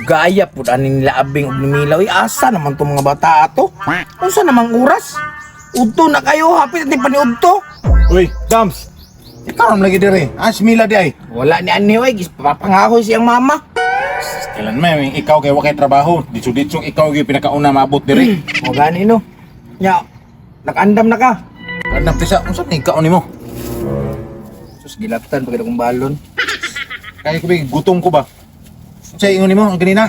Dugaya pud ani nila Abing og ni Mila. Uy, asa naman tong mga bata ato? Unsa namang oras? Udto na kayo, hapit ni paniudto. Uy, Dams. Ikaw ram lagi dire. Ah, si Mila di ay. Wala ni ani oy, gipapangahoy siyang mama. Kailan may ikaw kay wa kay trabaho. Ditso-ditso ikaw gyud pinakauna maabot dire. O gani no. Nya, nakandam na ka. Kanang tisa, unsa ni ikaw nimo? Sus, gilaptan pagka akong balon. Kaya ko gutom ko ba? Unsa ingon nimo ang ganina?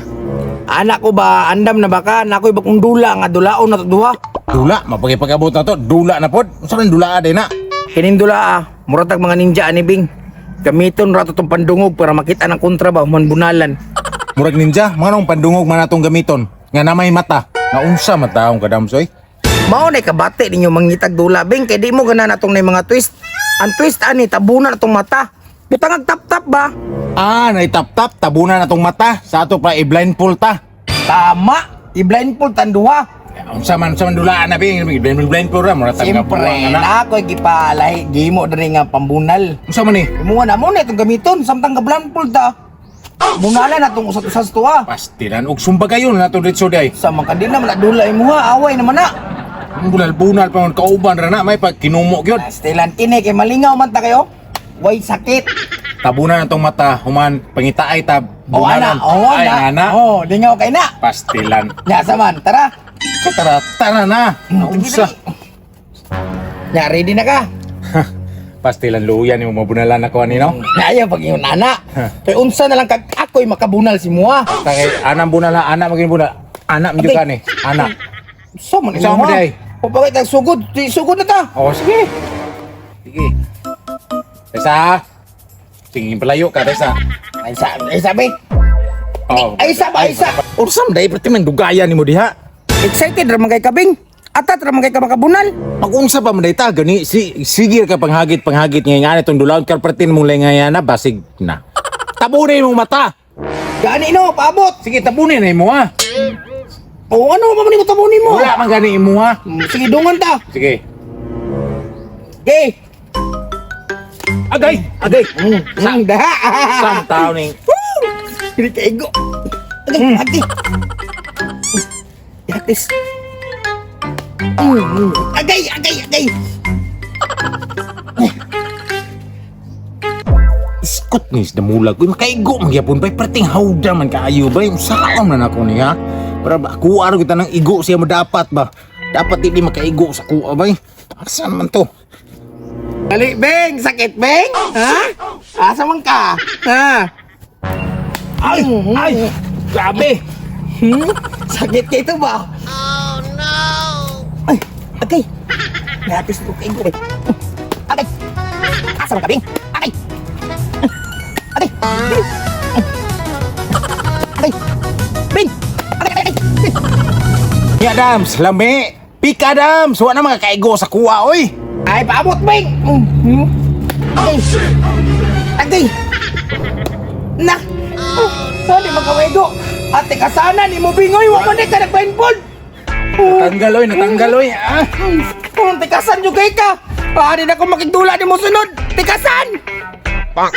Anak ko ba, andam na ba ka? Nakoy bakong dula nga dulaon na to duha. Dula, mapagipag-abot na to, dula na pod. Unsa rin dula day na? Kining dula ah, muratag mga ninja ani Bing. Gamiton ra to tong pandungog para makita ng kontra ba human bunalan. Murag ninja, mga nung pandungog man atong gamiton. Nga na may mata. Nga unsa man taong kadamsoy? Mao na kabate ninyo mangitag dula Bing, kay di mo gana natong nay mga twist. Ang twist ani tabunan atong mata. Butang ag tap-tap ba? Ah, naitap-tap, tabunan atong mata. Sa ato pa i-blindfold ta. Tama, i-blindfold tan duha. Unsa man dulaan na bing, blindfold ra murag tanga Siyempre, na ako'y gipalahi gimo diri nga pambunal. Unsa man ni? Imuha na mo na itong gamiton samtang ga-blindfold ta. Bunalan natong usat-usas tuwa. Pastilan og sumba kayo na to ditso day. Sa mga kandina man dula imuha, away naman na. Ang bunal-bunal pa man kauban ra na may pag kinumo gyud. Pastilan kini kay malingaw man ta kayo. Way sakit. Tabunan atong mata human pangitaay ta O ana, bunalan. o Ay, ana. ana. Oh, lingaw kay na. Pastilan. Nya sa man, tara. Sa tara, tara na. Unsa? Nya ready na ka? Pastilan luya nimo mabunalan ako ani no. Naya pag ingon ana. Kay unsa na lang kag ako'y makabunal si muha. Kay anang bunal ha, ana maging bunal. Ana man jud ka ni. Ana. Sa man Unsa man imuha? di ay? O pagay tag sugod, di sugod na ta. Oh, sige. Sige. Tesa. Sige, palayo ka, Tesa. Ay sa, ay sabi. Oh. Ay sa ba, ay sa. Unsa man day perti man dugayan nimo diha? Excited ra man kay kabing. Atat ra man kay ka makabunal. Pag-unsa pa man day ta gani si sige ka panghagit panghagit ngay nga itong dulaon kar perti mong lengayana basig na. Tabunin mo mata. Gani no, paabot. Sige, tabunin na imo ha. O ano pa man nimo tabunin mo? Wala man gani imo ha. Sige, dungan ta. Sige. Okay. Agay, agay. Daha. Sam tao ning Hindi ka igo. Agay, agay. Yatis. Agay, agay, agay. Iskot ni sa damulag. Uy, makaigo magyapon bay perting hawda man kaayo bay. Unsaon man ako niya? Para ba ako araw kita ng igo siya mo dapat ba? Dapat hindi makaigo sa kuha bay. Asa naman to? Dali, Beng. Sakit, Beng? Ha? Asa man ka? Ha? Ay! Ay! Grabe! Hmm? Sakit kay ito ba? Oh, no! Ay, agay. Yatis ko kaigo. Eh. Agay. Asa man ka, Beng? Agay. Agay. Agay. Beng. Agay, agay, agay. Ya Adams, lami! Pick Adams! Wa na mga kaigo sa kuha, oy! Ay, paabot, Beng! Agay! Agay! Na! Oh, sorry, magkawego! Ate, kasana ni mo, Bingoy! Wa man ka nag-blindfold! Oh, Natanggal, oy! Natanggal, oy! Ah! Tikasan yung kay ka! Paano na ako makigdula ni mo sunod? Tikasan! Pak!